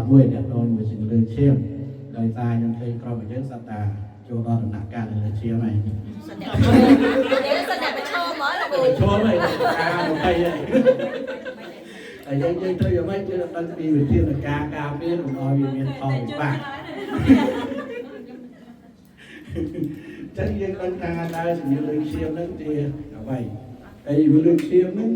ទមួយទាក់ទងជាមួយជំងឺលើសឈាមដោយសារខ្ញុំឃើញក្រុមរបស់យើងសត្វតាចូលដល់ដំណាក់កាលលើសឈាមហើយ សិនអ្នកប្រឈមសិនអ្នកប្រឈមហ្មងលោកគ្រូ ឈមហើយការ20ហើយហើយយើងយើងធ្វើយ៉ាងម៉េចយើងដឹងពីវិធានការការពារកុំឲ្យវាមានផលវិបាកចឹងយើងដឹងថាតើជំងឺលើសឈាមហ្នឹងជាអ្វីហើយជំងឺលើសឈាមហ្នឹង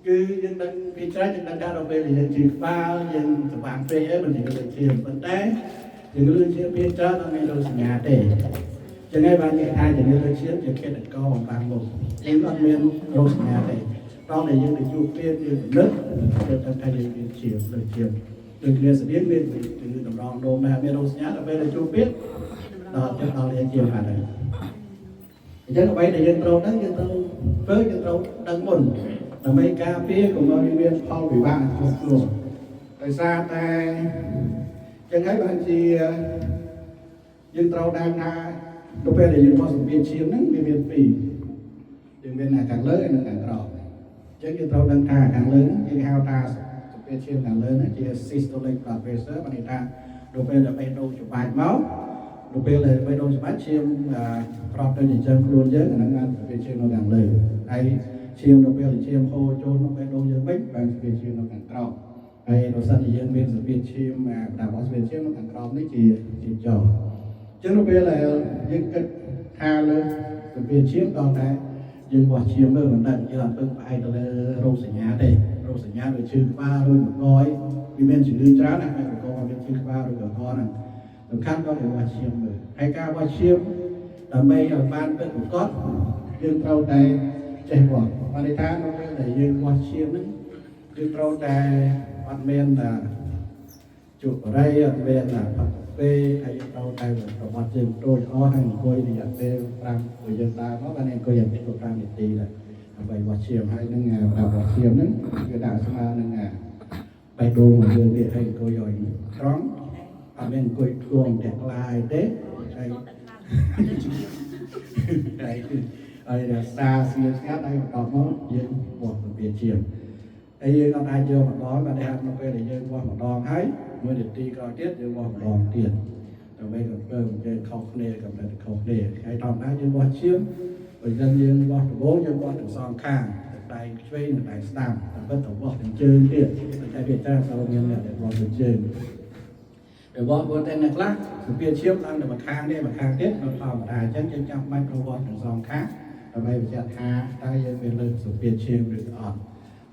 គឺយើងដឹងពីច្រើនយើងដឹងថាដល់ពេលយើងឈឺក្បាលយើងស្វាងពេកអីមិនជំងឺលើសឈាមប៉ុន្តែជំងឺលើសឈាមភាគច្រើនអត់មានរោគសញ្ញាទេចឹងហើយបានគេថាជំងឺលើសឈាមជាឃាតករបំបាំងមុខយើងអត់មានរោគសញ្ញាទេដល់តែយើងទៅជួបពេទ្យយើងពិនិត្យយើងដឹងថាយើងមានឈាមលើសឈាមដូចគ្នាស្តៀងមានជំងឺតម្រងនោមដែរមានរោគសញ្ញាដល់ពេលទៅជួបពេទ្យដល់ចិត្តដល់លេជាបាត់ហើយអញ្ចឹងអ្វីដែលយើងត្រូវដឹងយើងត្រូវធ្វើយើងត្រូវដឹងមុនដើម្បីការពារកុំឲ្យមានផលវិបាកក្នុងខ្លួនដោយសារតែចឹងហើយបានជាយើងត្រូវដឹងថាទៅពេលដែលយើងបោះសម្ពាធឈាមហ្នឹងវាមានពីរយើងមានខាងលើនិងខាងក្រោមអញ្ចឹងយើងត្រូវដឹងថាខាងលើហ្នឹងគេហៅថាសម្ពាធឈាមខាងលើហ្នឹងជា systolic blood pressure បានន័យថាដល់ពេលដែលបេះដូងច្បាច់មកដល់ពេលដែលបេះដូងច្បាច់ឈាមប្រត់ទៅចិញ្ចឹមខ្លួនយើងអាហ្នឹងបានសម្ពាធឈាមនៅខាងលើហើយឈាមដល់ពេលដែលឈាមហូរចូលក្នុងបេះដូងយើងវិញបានសម្ពាធឈាមនៅខាងក្រោមហើយបើសិនជាយើងមានសម្ពាធឈាមប្រដាប់សម្ពាធឈាមនៅខាងក្រោមនេះជាជាចោអញ្ចឹងដល់ពេលដែលយើងគិតថាលើសម្ពាធឈាមដល់តែយើងវាស់ឈាមមើលមិនដឹងយើងអត់ពឹងផ្អែកទៅលើរោគសញ្ញាទេរោគសញ្ញាដូចឈឺក្បាលរួចមកយវាមានជំងឺច្រើនណាស់ហើយកកមានឈឺក្បាលឬក៏កហ្នឹងសំខាន់ក៏គេវាស់ឈាមមើលហើយការវាស់ឈាមដើម្បីឲ្យបានពិតប្រាកដយើងត្រូវតែចេះវាស់បានន័យថានៅពេលដែលយើងវាស់ឈាមហ្នឹងយើងត្រូវតែអត់មានជក់បរិយអត់មានផឹកកាហ្វេហើយយើងត្រូវតែប្រវត្តិជើងតូចអស់ហើយអង្គុយរយៈពេល5ព្រោះយើងដើរមកបានអង្គុយយ៉ាងតិចក៏5នាទីដែរដើម្បីវាស់ឈាមហើយនឹងប្រាប់វាស់ឈាមហ្នឹងគឺដាក់ស្មើនឹងបេះដូងរបស់យើងនេះហើយអង្គុយឲ្យត្រង់អត់មានអង្គុយធ្លងតែក្លាយទេហើយហើយហើយរក្សាស្ងៀមស្ងាត់ហើយបន្តមកយើងវាស់សម្ពាធឈាមហើយយើងអត់អាចយកម្ដងបាទតែនៅពេលដែលយើងវាស់ម្ដងហើយមួយនាទីក្រោយទៀតយើងវាស់ម្ដងទៀតដើម្បី confirm យើងខុសគ្នាកម្រិតខុសគ្នាហើយធម្មតាយើងវាស់ឈាមបើមិនយើងវាស់ដំបូងយើងវាស់ទាំងសងខាងទាំងដៃឆ្វេងនិងដៃស្ដាំតែពិតទៅវាស់ទាំងជើងទៀតតែវាច្រើនសូវមានអ្នកដែលវាស់ទាំងជើងពេលវាស់ព្រោះតែអ្នកខ្លះសម្ពាធឈាមឡើងតែម្ខាងទេម្ខាងទៀតនៅធម្មតាអញ្ចឹងយើងចាំបាច់ត្រូវវាស់ទាំងសងខាងដើម្បីបញ្ជាក់ថាតើយើងមានលើសសម្ពាធឈាមឬអត់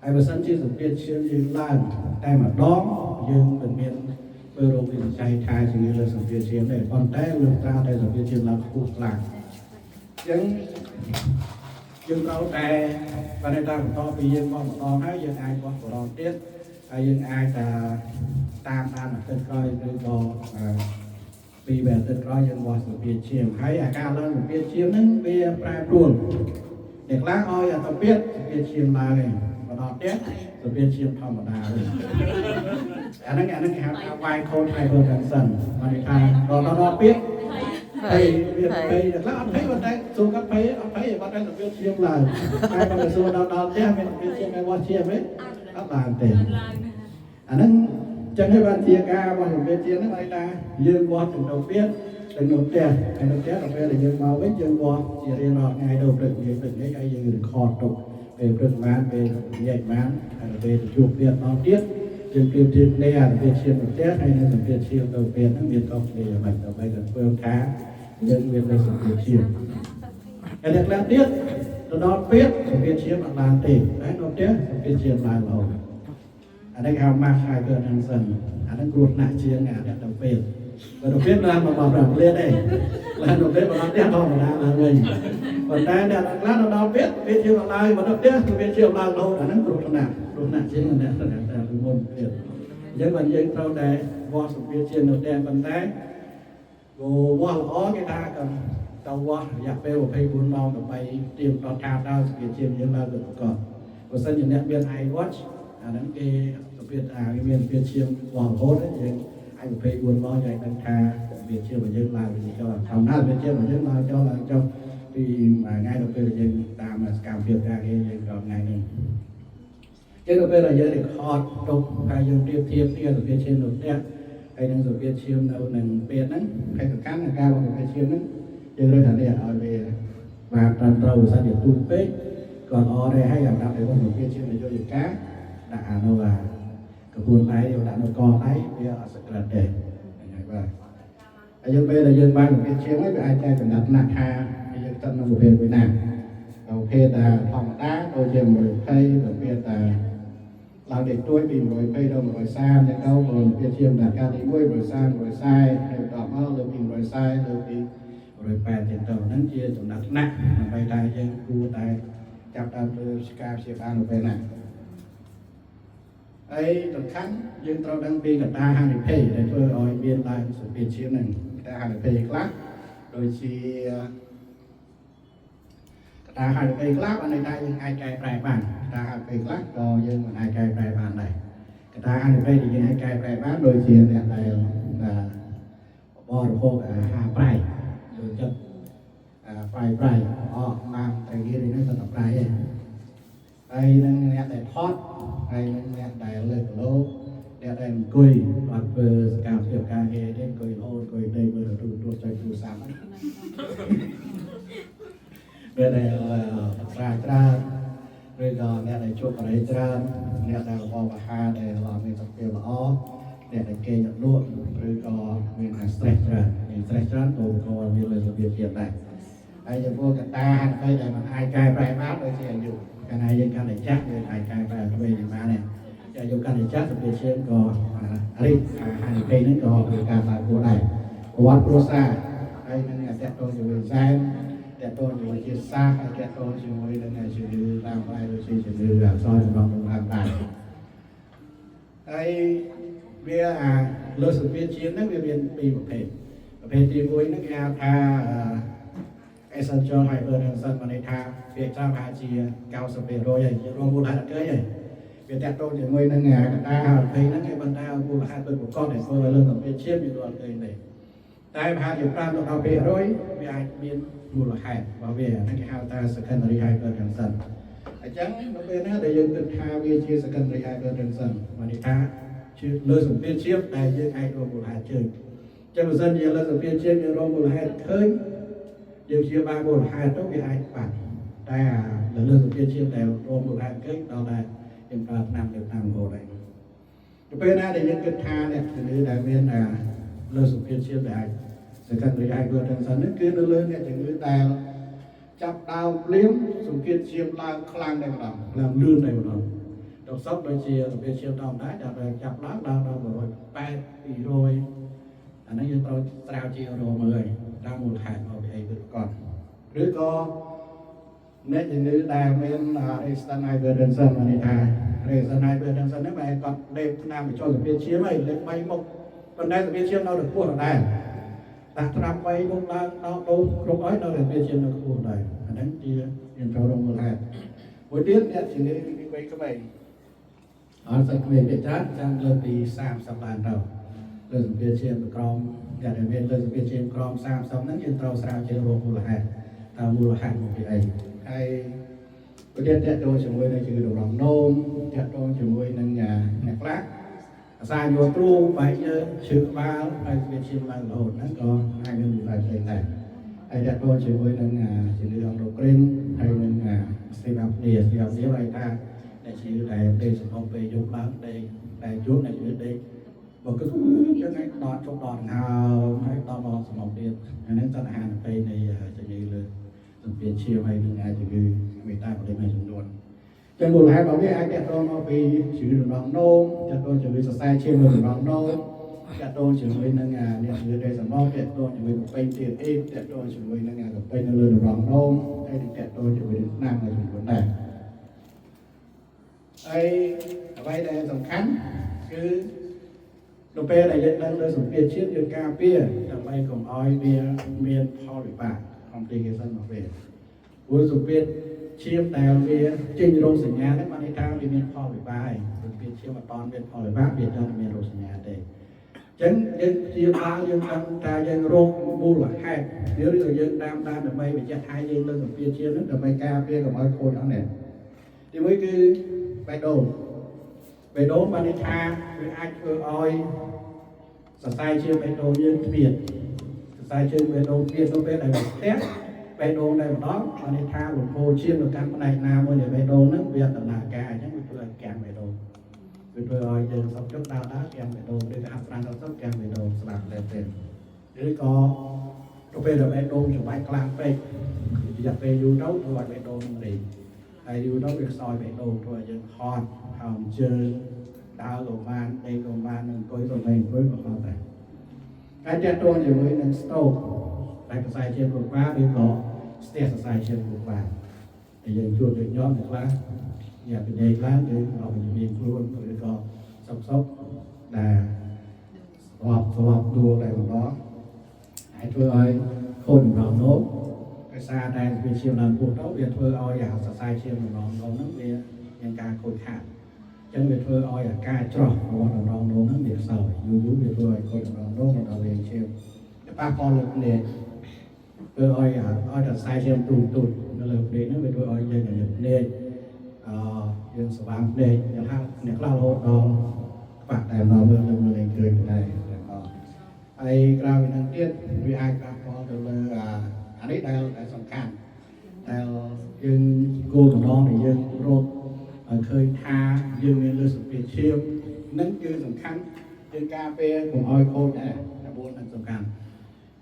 ហើយបើសិនជាសម្ពាធឈាមយើងឡើងតែម្ដងយើងមិនមានធ្វើរោគវិនិច្ឆ័យថាជំងឺលើសសម្ពាធឈាមទេប៉ុន្តែលុះត្រាតែសម្ពាធឈាមឡើងខ្ពស់ខ្លាំងអញ្ចឹងយើងត្រូវតែបានតែបន្តពីយើងបោះម្ដងហើយយើងអាចបោះម្ដងទៀតហើយយើងអាចតែតាមតាមអាទិត្យក្រោយឬក៏ពីរអាទិត្យក្រោយយើងវាស់សម្ពាធឈាមហើយអាការឡើងសម្ពាធឈាមហ្នឹងវាប្រែប្រួលអ្នកខ្លះឲ្យអាសម្ពាធសម្ពាធឈាមឡើងឯងមកដល់ផ្ទះសម្ពាធឈាមធម្មតាវិញអាហ្នឹងអាហ្នឹងគេហៅថា white coat hypertension បានន័យថាដល់ដល់ទៀតហើយវាភ័យអ្នកខ្លះអត់ភ័យប៉ុន្តែសួរគាត់ភ័យអត់ភ័យប៉ុន្តែសម្ពាធឈាមឡើងតែបើសួរដល់ដល់ផ្ទះមានសម្ពាធឈាមឯវាស់ឈាមទេអត់ឡើងទេអាហ្នឹងចឹងហើយបានជាការវាស់សម្ពាធឈាមហ្នឹងបានថាយើងវាស់ទាំងនៅផ្ទះទាំងនៅផ្ទះហើយនៅផ្ទះដល់ពេលដែលយើងមកវិញយើងវាស់ជារៀងរាល់ថ្ងៃទៅព្រឹកនិយាយព្រឹកនេះហើយយើង record ទុកពេលព្រឹកបានពេលនិយាយបានហើយពេលទៅជួបទៀតដល់ទៀតយើងប្រៀបធៀបគ្នាសម្ពាធឈាមនៅផ្ទះហើយនិងសម្ពាធឈាមទៅពេលហ្នឹងមានខុសគ្នាយ៉ាងម៉េចដើម្បី confirm ថាយើងមានលើសម្ពាធឈាមហើយអ្នកខ្លះទៀតទៅដល់ពេលសម្ពាធឈាមអត់ឡើងទេតែនៅផ្ទះសម្ពាធឈាមឡើងរហូតអានេះគេហៅ masked hypertension អាហ្នឹងគ្រោះថ្នាក់ជាងអាអ្នកទៅពេលបើទៅពេលឡើងមកមក5លានទេឡើងទៅពេលមកដល់ផ្ទះធម្មតាឡើងវិញប៉ុន្តែអ្នកខ្លះទៅដល់ពេលពេលឈាមអត់ឡើងមកដល់ផ្ទះពេលឈាមឡើងរហូតអាហ្នឹងគ្រោះថ្នាក់គ្រោះថ្នាក់ជាងអ្នកតែពីមុនទៀតអញ្ចឹងបើយើងត្រូវតែវាស់សម្ពាធឈាមនៅផ្ទះប៉ុន្តែគោវាស់ល្អគេថាក៏ទៅវាស់រយៈពេល24ម៉ោងដើម្បីទៀងដល់ថាតើសម្ពាធឈាមយើងឡើងទៅប្រកបបើសិនជាអ្នកមាន iWatch អាហ្នឹងគេសម្ពាធអាគេមានសម្ពាធឈាមវាស់រហូតយើងអាច24ម៉ោងយើងដឹងថាសម្ពាធឈាមរបស់យើងឡើងទៅចុះធម្មតាសម្ពាធឈាមរបស់យើងឡើងចុះឡើងចុះពីមួយថ្ងៃដល់ពេលយើងតាមសកម្មភាពការងារយើងរាល់ថ្ងៃហ្នឹង ចឹងដល់ពេលដែលយើង record ទុកហើយយើងប្រៀបធៀបគ្នាសម្ពាធឈាមនៅផ្ទះហើយនឹងសម្ពាធឈាមនៅនឹងពេទ្យហ្នឹងហើយសំខាន់នៃការវាស់សម្ពាធឈាមហ្នឹងយើងរើសថានេះឲ្យវាបានត្រឹមត្រូវបើសិនជាទូចពេកក៏ល្អដែរហើយសម្រាប់តែវាស់សម្ពាធឈាមនយោជកាដាក់អានោះអាកពួនដៃយកដាក់នៅកដៃវាអត់សក្រិតទេហ្នឹងហើយបាទហើយយើងពេលដែលយើងបានសម្ពាធឈាមហើយវាអាចចែកចំណាត់ថ្នាក់ថាយើងស្ថិតនៅប្រភេទមួយណាប្រភេទធម្មតាដូចជា120ប្រភេទតាឡើងតិចតួចពី120ដល់130ចឹងទៅព្រោះវាជាដំណាក់កាលទី1 130 140ហើយបន្តមកលើពី140លើពី180ចឹងទៅហ្នឹងជាចំណាត់ថ្នាក់ដើម្បីថាយើងគួរតែចាប់ដើមធ្វើការព្យាបាលនៅពេលណាហើយសំខាន់យើងត្រូវដឹងពីកត្តាហានិភ័យដែលធ្វើឲ្យមានឡើងសម្ពាធឈាមហ្នឹងកត្តាហានិភ័យខ្លះដូចជាកត្តាហានិភ័យខ្លះបានន័យថាយើងអាចកែប្រែបានកត្តាហានិភ័យខ្លះក៏យើងមិនអាចកែប្រែបានដែរកត្តាហានិភ័យដែលយើងអាចកែប្រែបានដូចជាអ្នកដែលបរិភោគអាហារប្រៃចូលចិត្តអាប្រៃប្រៃអកម៉ាំត្រីងៀតនេះសិតតែប្រៃឯងហើយនឹងអ្នកដែលថត់ហើយនឹងអ្នកដែលលើកគីឡូអ្នកដែលអង្គុយអត់ធ្វើសកម្មភាពការងារទេអង្គុយរហូតអង្គុយដេកមើលទូរទស្សន៍ចុចទូរស័ព្ទហ្នឹង អ្នកដែលស្រាច្រើនឬក៏អ្នកដែលជួបបរិយច្រើនអ្នកដែលរបបអាហារដែលអត់មានសុខភាពល្អអ្នកដែលគេងអត់លក់ឬក៏មានអា stress ច្រើនមាន stress ច្រើនក៏ក៏មានលើសុខភាពទៀតដែរហើយចំពោះកត្តាហានិភ័យដែលមិនអាចកែប្រែបានដូចជាអាយុកាលណាយើងកាន់តែចាស់យើងអាចកែប្រែក្មេងបានដែរអាយុកាន់តែចាស់សុខភាពឈាមក៏រិះហានិភ័យហ្នឹងក៏មានការឡើងគួរដែរប្រវត្តិគ្រួសារហើយនឹងតកតងជាមួយសែន តកតងជាមួយជាតិសាសន៍ហើយតកតងជាមួយនឹងជំងឺតាមផ្នែកដូចជាជំងឺអក្សរចម្លងដង្ហើមដែរហើយវាអាលើសម្ពាធឈាមហ្នឹងវាមានពីរប្រភេទប្រភេទទី1ហ្នឹងគេហៅថា essential hypertension មានន័យថាវាច្រើនប្រហែលជា90%ហើយជារួមមូលហេតុអត់ឃើញហើយវាតកតងជាមួយនឹងកត្តាហានិភ័យហ្នឹងឯងប៉ុន្តែមូលហេតុពិតប្រាកដដែលធ្វើឲ្យលើសម្ពាធឈាមវាអត់ឃើញទេតែប្រហែលជា5ដល់10%វាអាចមានមូលហេតុរបស់វាហ្នឹងគេហៅថា secondary hypertension អញ្ចឹងនៅពេលណាដែលយើងគិតថាវាជា secondary hypertension មានន័យថាជាលើសម្ពាធឈាមដែលយើងអាចរកមូលហេតុជើងអញ្ចឹងបើសិនជាលើសម្ពាធឈាមយើងរកមូលហេតុឃើញយើងព្យាបាលមូលហេតុទៅវាអាចបាត់តែអាលើសម្ពាធឈាមដែលរកមូលហេតុឃើញដល់តែយើងប្រើថ្នាំទៅតាមរហូតហើយទៅពេលណាដែលយើងគិតថាអ្នកជំងឺដែលមានអាលើសម្ពាធឈាមដែលអាច secondary hypertension នេះគឺនៅលើអ្នកជំងឺដែលចាប់ដើមភ្លាមសម្ពាធឈាមឡើងខ្លាំងតែម្ដងឡើងលឿនតែម្ដងដល់សពដូចជាសម្ពាធឈាមធម្មតាដល់ចាប់ឡើងដល់ដល់180 200អានេះយើងត្រូវស្រាវជ្រាវរកមើលហើយតាមមូលហេតុមកពីអីពិតប្រាកដឬក៏អ្នកជំងឺដែលមាន resistant hypertension មានន័យថា resistant hypertension ហ្នឹងបែរគាត់លេបថ្នាំបញ្ចុះសម្ពាធឈាមហើយលេប3មុខប៉ុន្តែសម្ពាធឈាមនៅតែខ្ពស់ដដែលដាក់ថ្នាំ3មុខឡើងដល់ដូសគ្រប់ហើយនៅតែសម្ពាធឈាមនៅខ្ពស់ដែរអាហ្នឹងជាយើងត្រូវរកមូលហេតុមួយទៀតអ្នកជំងឺពីវ័យក្មេងអត់សាច់ក្មេងភាគច្រើនចាំលើពី30ឡើងទៅលើសម្ពាធឈាមក្រោមអ្នកដែលមានលើសម្ពាធឈាមក្រោម30ហ្នឹងយើងត្រូវស្រាវជ្រាវរកមូលហេតុតើមូលហេតុមកពីអីហើយប្រទេសតកតងជាមួយនឹងជំងឺតម្រងនោមតកតងជាមួយនឹងអ្នកខ្លះអាសាយកទ្រូងបែកញើសឈឺក្បាលហើយសម្ពាធឈាមឡើងរហូតហ្នឹងក៏អាចមានមូលហេតុផ្សេងដែរហើយតកតងជាមួយនឹងជំងឺអង់ដូគ្រីនហើយនឹង sleep apnea sleep apnea ហៅថាអ្នកជំងឺដែលដេកសម្ពុកពេលយប់ឡើងដេកដែលយប់អ្នកជំងឺដេកបើគឺចឹងឯងដកជប់ដកដង្ហើមហើយដល់មកសម្ពុកទៀតអាហ្នឹងសត្វអាហារពេលនៃជំងឺលើសម្ពាធឈាមហើយនឹងអាចជំងឺមេតាបូលីមួយចំនួនចឹងមូលហេតុរបស់វាអាចតកតងមកពីជំងឺតម្រងនោមតកតងជាមួយសរសៃឈាមលើតម្រងនោមតកតងជាមួយនឹងអ្នកជំងឺដេកសម្បុកតកតងជាមួយកំពេញទៀតអេតកតងជាមួយនឹងកំពេញនៅលើតម្រងនោមហើយនឹងតកតងជាមួយនឹងថ្នាំមួយចំនួនដែរហើយអ្វីដែលសំខាន់គឺនៅពេលដែលយើងដឹងលើសម្ពាធឈាមយើងការពារដើម្បីកុំឲ្យវាមានផលវិបាក complication របស់វាព្រោះសម្ពាធឈាមដែលវាចេញរោគសញ្ញាហ្នឹងបានន័យថាវាមានផលវិបាកហើយសម្ពាធឈាមអត់មានផលវិបាកវាអត់មានរោគសញ្ញាទេអញ្ចឹងយើងព្យាបាលយើងដឹងថាយើងរកមូលហេតុឬក៏យើងតាមដានដើម្បីបញ្ជាក់ថាយើងលើសម្ពាធឈាមហ្នឹងដើម្បីការពារកុំឲ្យខូចអស់នេះទីមួយគឺបេះដូង បេះដូងបានន័យថាវាអាចធ្វើឲ្យសរសៃឈាមបេះដូងយើងខ្មៀតសរសៃឈាមបេះដូងខ្មៀតទៅពេលដែលវាស្ទះបេះដូងតែម្ដងបានន័យថាលំហូរឈាមទៅកាន់ផ្នែកណាមួយនៃបេះដូងហ្នឹងវាដំណើរការអញ្ចឹងវាធ្វើឲ្យកាំងបេះដូងវាធ្វើឲ្យយើងសុខចិត្តដើរដើរកាំងបេះដូងឬក៏ហាត់ប្រាណដល់សុខកាំងបេះដូងស្លាប់តែទេឬក៏ទៅពេលដែលបេះដូងច្បាច់ខ្លាំងពេករយៈពេលយូរទៅធ្វើឲ្យបេះដូងនឹងរីកហើយយូរទៅវាខ្សោយបេះដូងធ្វើឲ្យយើងហត់ហោមជើងដើរក៏បានដេកក៏បាននឹងអង្គុយក៏មិនអង្គុយក៏ហត់ដែរហើយតើតួជាមួយនឹង stroke តែសរសៃឈាមខួរក្បាលឬក៏ស្ទះសរសៃឈាមខួរក្បាលតែយើងជួបដូចញោមអ្នកខ្លះអ្នកនិយាយខ្លះគឺអត់មានខ្លួនឬក៏សុកសុកដែលស្លាប់ស្លាប់ដួលតែម្ដងហើយធ្វើឲ្យខូចតម្រងនោមដោយសារតែវាឈាមឡើងពោះទៅវាធ្វើឲ្យអាសរសៃឈាមតម្រងនោមហ្នឹងវាមានការខូចខាតអញ្ចឹងវាធ្វើឲ្យអាការច្រោះរបស់តម្រងនោមហ្នឹងវាខ្សោយយូរយូរវាធ្វើឲ្យខូចតម្រងនោមដល់វាឈាមវាប៉ះពាល់លើភ្នែកធ្វើឲ្យឲ្យសរសៃឈាមទូចទូចនៅលើភ្នែកហ្នឹងវាធ្វើឲ្យយើងញញឹមភ្នែកអឺយើងស្វាងភ្នែកអ្នកខ្លះអ្នកខ្លះរហូតដល់ខ្វាក់តែម្ដងមើលមើលលេងឃើញដែរតែអត់ហើយក្រៅពីហ្នឹងទៀតវាអាចប៉ះពាល់ទៅលើអាអានេះដែលដែលសំខាន់ដែលយើងគោលបំណងដែលយើងរកឲ្យឃើញថាយើងមានលើសម្ពាធឈាមនឹងគឺសំខាន់គឺការពារកុំឲ្យខូចដែរតែ4ហ្នឹងសំខាន់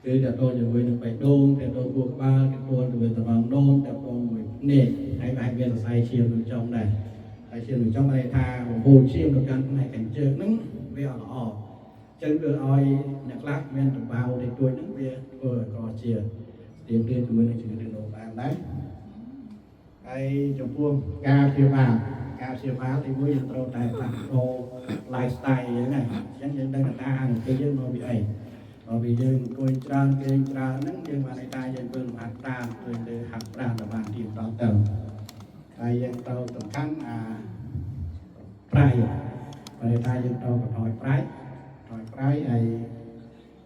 គឺតទៅជាមួយនឹងបេះដូងតទៅខួរក្បាលតទៅជាមួយតម្រងនោមតទៅមួយភ្នែកហើយអាចមានសរសៃឈាមនៅចុងដែរហើយឈាមនៅចុងមានន័យថាបំពោឈាមទៅកាន់ផ្នែកកញ្ជើងហ្នឹងវាអត់ល្អចឹងគឺឲ្យអ្នកខ្លះមានដំបៅតិចតួចហ្នឹងវាធ្វើឲ្យក្រជាស្ទៀងទាជាមួយនឹងជំងឺទឹកនោមផ្អែមដែរហើយចំពោះការព្យាបាលការព្យាបាលទីមួយយើងត្រូវតែផ្លាស់ប្ដូរ lifestyle យើងហ្នឹងអញ្ចឹងយើងដឹងថាអាហារយើងមកពីអីមកពីយើងអង្គុយច្រើនគេងច្រើនហ្នឹងយើងបានន័យថាយើងធ្វើលំហាត់ប្រាណធ្វើទៅហាត់ប្រាណទៅបានទីដល់ទៅហើយយើងត្រូវសំខាន់អាប្រៃបានន័យថាយើងត្រូវបន្ថយប្រៃថយប្រៃហើយ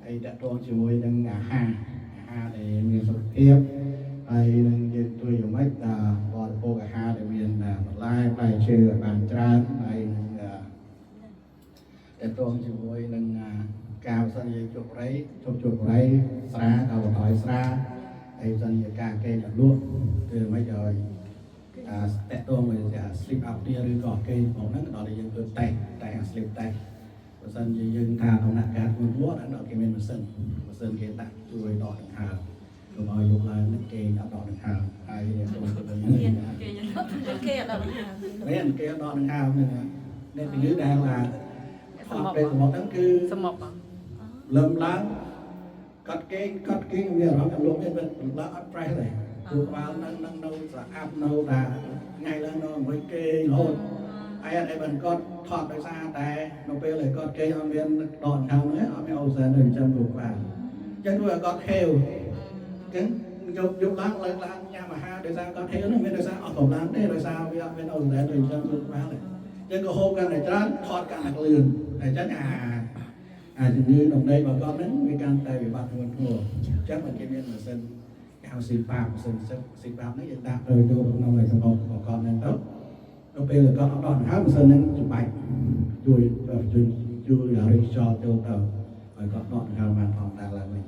ហើយតកតងជាមួយនឹងអាហារអាហារដែលមានសុខភាពហើយនឹងយើងជួយយ៉ាងម៉េចដល់បរិភោគអាហារដែលមានបន្លែផ្លែឈើឲ្យបានច្រើនហើយនឹងតកតងជាមួយនឹងការផ្សងយើងជក់ប្រៃជប់ជក់ប្រៃស្រាក៏បន្ថយស្រាហើយផ្សងជាការគេងឲ្យលក់គឺមិនឲ្យអាតកតងមួយ sleep apnea ឬក៏គេងផងហ្នឹងដល់តែយើងធ្វើតេស្តតែ sleep test បើសិនជាយើងថាដំណាក់កាលធ្ងន់ធ្ងរដល់គេមានម៉ាស៊ីនម៉ាស៊ីនគេដាក់ជួយដកដង្ហើមកុំឲ្យយកឡើងហ្នឹងគេអត់ដកដង្ហើមហើយចូលទៅវិញ មានគេគេអត់ដល់ហា មានគេអត់ដកដង្ហើមហ្នឹងអ្នកជំងឺដែលថាអត់ពេលសម្បត្តិហ្នឹងគឺ សមុកបង លឹមឡើងកាត់គេងកាត់គេងមានអារម្មណ៍ថាលោកមានឡើងអត់ប្រេះទេព្រោះក្បាលនឹងនឹងនៅស្អាប់នៅតាថ្ងៃឡើងនៅអង្គុយគេងរហូតហើយអត់អីបានគាត់ថត់ដោយសារតែនៅពេលដែលគាត់គេងអត់មានដកដង្ហើមហ្នឹងអត់មានអូសែននៅចិញ្ចឹមព្រោះក្បាលអញ្ចឹងធ្វើឲ្យគាត់ហេវអញ្ចឹងយកយកឡើងឡើងឡើងញ៉ាំអាហារដោយសារគាត់ហេវហ្នឹងមានដោយសារអស់កម្លាំងទេដោយសារវាអត់មានអូសែននៅចិញ្ចឹមព្រោះក្បាលទេអញ្ចឹងក៏ហូបកាន់តែច្រើនថត់កាន់តែលឿនតែអញ្ចឹងអាអាជំងឺដំណេករបស់គាត់ហ្នឹងវាកាន់តែវិបត្តិធ្ងន់ធ្ងរអញ្ចឹងมันគេមានម៉ាស៊ីនគេហៅ CPAP ម៉ាស៊ីន CPAP ហ្នឹងយើងដាក់ទៅចូលក្នុងឯសម្បករបស់គាត់ហ្នឹងទៅដល់ពេលគាត់អត់ដកដង្ហើមម៉ាស៊ីនហ្នឹងច្បាច់ជួយជួយជួយឲ្យរីកខ្យល់ចូលទៅឲ្យគាត់ដកដង្ហើមបានធម្មតាឡើងវិញ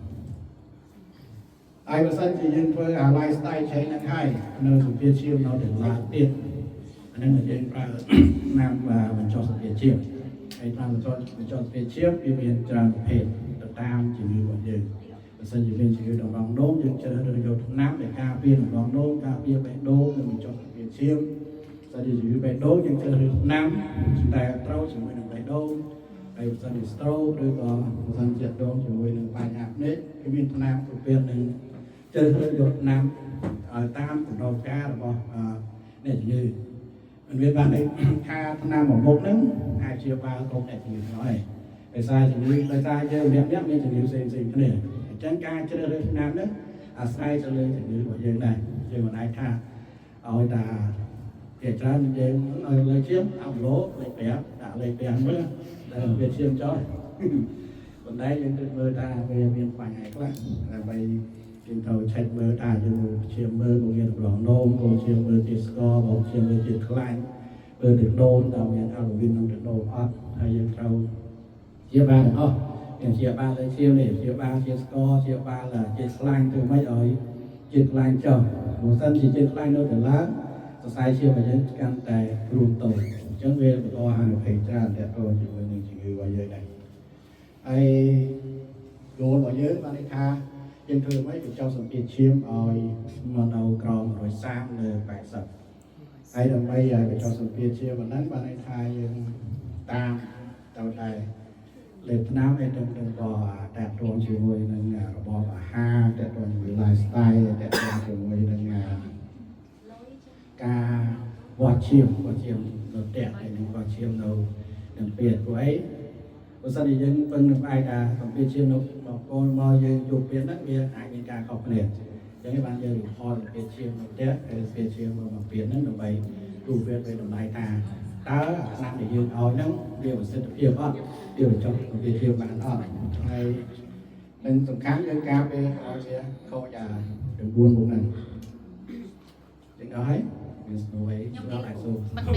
ហើយបើសិនជាយើងធ្វើអា lifestyle change ហ្នឹងហើយនៅសម្ពាធឈាមនៅតែឡើងទៀតអាហ្នឹងយើងប្រើថ្នាំបញ្ចុះសម្ពាធឈាមហើយថ្នាំបញ្ចុះបញ្ចុះសម្ពាធឈាមវាមានច្រើនប្រភេទទៅតាមជំងឺរបស់យើងបើសិនជាមានជំងឺតម្រងនោមយើងជ្រើសរើសយកថ្នាំដែលការពារតម្រងនោមការពារបេះដូងនិងបញ្ចុះសម្ពាធឈាមបើសិនជាជំងឺបេះដូងយើងជ្រើសរើសថ្នាំដែលត្រូវជាមួយនឹងបេះដូងហើយបើសិនជា stroke ឬក៏បើសិនជាដងជាមួយនឹងបញ្ហាភ្នែកវាមានថ្នាំប្រភេទនឹងជ្រើសរើសយកថ្នាំឲ្យតាមតម្រូវការរបស់អ្នកជំងឺមិនមានបានន័យថាថ្នាំមួយមុខហ្នឹងអាចព្យាបាលគ្រប់អ្នកជំងឺទាំងអស់ឯងដោយសារជំងឺដោយសារយើងម្នាក់ៗមានជំងឺផ្សេងផ្សេងគ្នាអញ្ចឹងការជ្រើសរើសថ្នាំហ្នឹងអាស្រ័យទៅលើជំងឺរបស់យើងដែរយើងមិនអាចថាឲ្យតាគេច្រើនយើងឲ្យលើឈាមអប់ឡូលេខ5ដាក់លេខ5មើលតែវាឈាមចោលប៉ុន្តែយើងគិតមើលថាវាមានបញ្ហាខ្លះដើម្បីយើងត្រូវឆែកមើលថាយើងឈាមមើលពងមានតម្រងនោមពងឈាមមើលជាតិស្ករពងឈាមមើលជាតិខ្លាញ់ មើលទឹកដូងតើមានអាល់ប៊ីនក្នុងទឹកដូងអត់ហើយយើងត្រូវព្យាបាលទាំងអស់ទាំងព្យាបាលលើឈាមនេះព្យាបាលជាស្ករព្យាបាលជាតិខ្លាញ់ធ្វើម៉េចឲ្យជាតិខ្លាញ់ចុះបើសិនជាជាតិខ្លាញ់នៅតែឡើងសរសៃឈាមរបស់យើងកាន់តែរួមតូចអញ្ចឹងវាបន្តហានិភ័យច្រើនទាក់ទងជាមួយនឹងជំងឺរបស់យើងដែរហើយ goal របស់យើងបានន័យថាយើងធ្វើម៉េចបញ្ចុះសម្ពាធឈាមឲ្យមកនៅក្រោម130លើ80ហើយដើម្បីឲ្យបញ្ចុះសម្ពាធឈាមហ្នឹងបានន័យថាយើងតាមទៅតែលេបថ្នាំអីទៅទៅក៏តាក់ទងជាមួយនឹងរបបអាហារតាក់ទងជាមួយ lifestyle តាក់ទងជាមួយនឹងការវាស់ឈាមវាស់ឈាមនៅផ្ទះហើយនឹងវាស់ឈាមនៅនឹងពេទ្យព្រោះអីបើសិនជាយើងពឹងនឹងផ្អែកថាសម្ពាធឈាមនៅបងប្អូនមកយើងជួបពេទ្យហ្នឹងវាអាចមានការខុសគ្នាអញ្ចឹងបានយើង report សម្ពាធឈាមនៅផ្ទះហើយសម្ពាធឈាមនៅពេទ្យហ្នឹងដើម្បីទូពេទ្យទៅតម្លៃថាតើអាថ្នាំដែលយើងឲ្យហ្នឹងវាប្រសិទ្ធភាពអត់វាបញ្ចុះសម្ពាធឈាមបានអត់ហើយនឹងសំខាន់យើងការពារឲ្យវាខូចអា9មុខហ្នឹងយើងដល់ហើយមានស្នូអីដល់អាចសួរ។